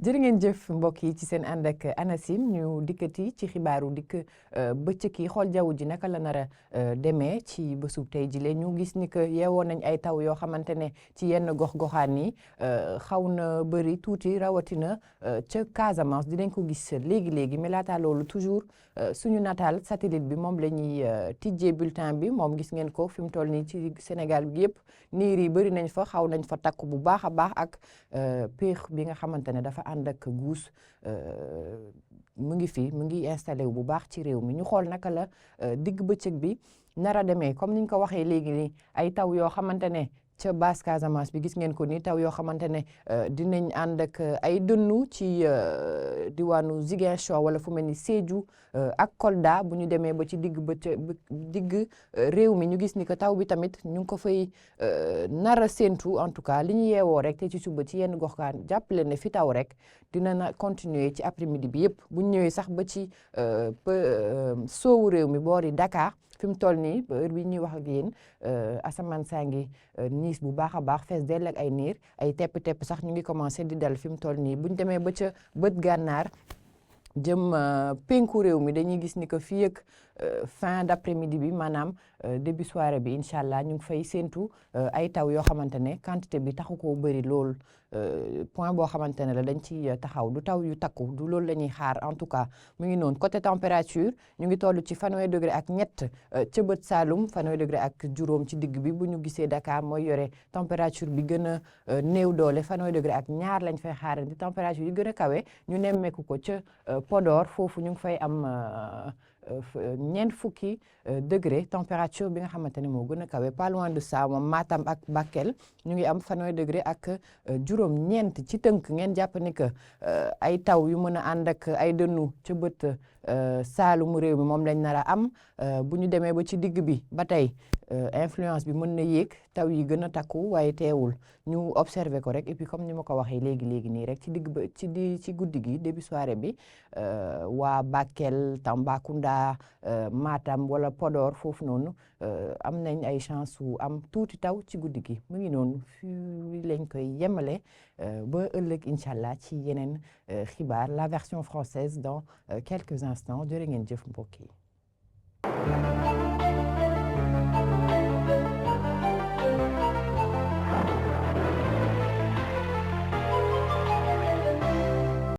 jërë ngeen jëf mbokk yi ci seen ànd ak ANACIM ñu dikkati ci xibaaru dikk bëccëg yi xool jaww ji naka la nar a demee ci bésub tey jile ñu gis ni que yeewoon nañ ay taw yoo xamante ne ci yenn gox-goxaan yi xaw na bëri tuuti rawatina ca Casamance dinañ ko gis léegi-léegi mais laata loolu toujours suñu nataal satellite bi moom la ñuy tijjee bulletin bi moom gis ngeen ko fi mu toll nii ci Sénégal bi yëpp niir yi bëri nañ fa xaw nañ fa takku bu baax a baax ak péex bi nga xamante ne dafa ànd ak guus mu ngi installé wu bu baax ci réew mi ñu xool naka la digg bëccëg bi nar a demee comme niñ ko waxee léegi nii ay taw yoo xamante ne ca basse Casamance bi gis ngeen ko ni taw yoo xamante ne dinañ ànd ak ay dënnu ci diwaanu Ziguinchor wala fu mel ni Sédhiou ak Kolda bu ñu demee ba ci digg réew mi ñu gis ni que taw bi tamit ñu ngi ko fay nar a séentu en tout cas li ñu yeewoo rek te ci suba ci yenn goxaan jàppale ne fi taw rek dina na continuer ci après midi bi yëpp bu ñu ñëwee sax ba ci soowu réew mi boori Dakar fi mu toll nii heure bi ñuy wax ak yéen asamaan saa ngi niis bu baax a baax fees dell ak ay niir ay tepp-tepp sax ñu ngi commencé di dal fi mu toll nii bu ñu demee ba ca bët gànnaar jëm penku réew mi dañuy gis ni que fii ak fin d'après-midi bi maanaam début soirée bi incha allah ñu ngi fay séentu ay taw yoo xamante ne quantité bi taxu koo bëri lool point boo xamante ne la dañ ci taxaw du taw yu takku du loolu la ñuy xaar en tout cas mu ngi noonu côté température ñu ngi toll ci fanweeri degré ak ñett ca bët Saalum fanweeri degré ak juróom ci digg bi bu ñu gisee Dakar mooy yore température bi gën a néew doole fanweeri degré ak ñaar lañ fay xaarandi température yi gën a kawe ñu nemmeeku ko ca Podor foofu ñu ngi fay am ñeent fukki degré température bi nga xamante ne moo gën a kawe pas loin de ça moom Matam ak Bakel ñu ngi am fanweeri degré ak juróom ñeent ci tënk ngeen jàpp ni que ay taw yu mën a ànd ak ay dënnu ca bët saalumu réew mi moom lañ nar a am bu ñu demee ba ci digg bi ba tey influence bi mën na yéeg taw yi gën a takku waaye teewul ñu observé ko rek et puis comme ni ma ko waxee léegi nii rek ci digg ba ci guddi gi début soirée bi waa Bakel Tambacounda Matam wala Podor foofu noonu am nañ ay chance su am tuuti taw ci guddi gi mu ngi noonu fii lañ koy yemale ba ëllëg incha allah ci yeneen xibaar la version française dans quelques instants jërë ngeen jëf mbokk yi